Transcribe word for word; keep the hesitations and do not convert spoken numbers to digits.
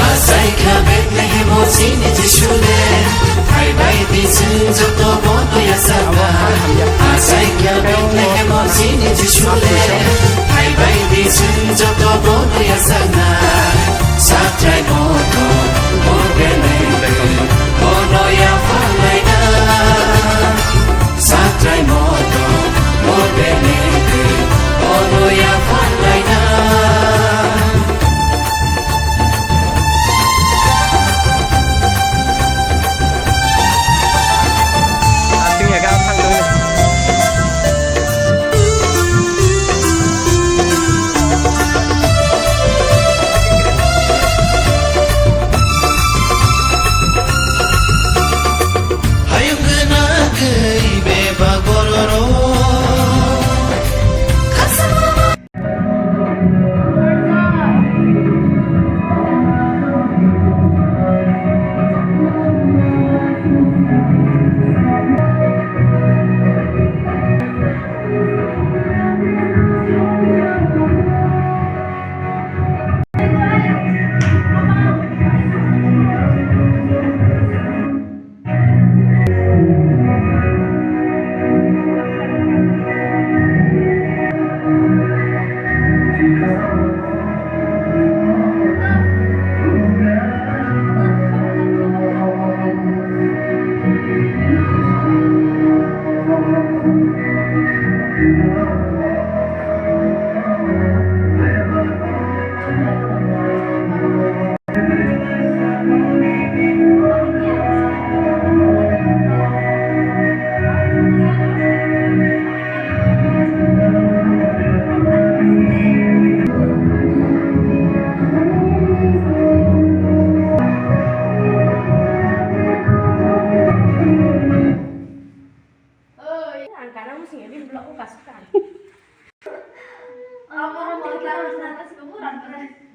Achaikha Bethlehem o chini Jisule, phaibai di chwng joto bono yachakna. Achaikha Bethlehem o chini Jisule, phaibai di chwng joto bono yachakna. Satrai moto, o Bethlehem, bono yapharlaina. Satrai moto, o Bethlehem, bono yapharlaina. Hayung gwnagwi bebak bororok. Ang kana musing ya, bini vlog ko kasih kan. Apa mau kita harus nata sih kamu rata.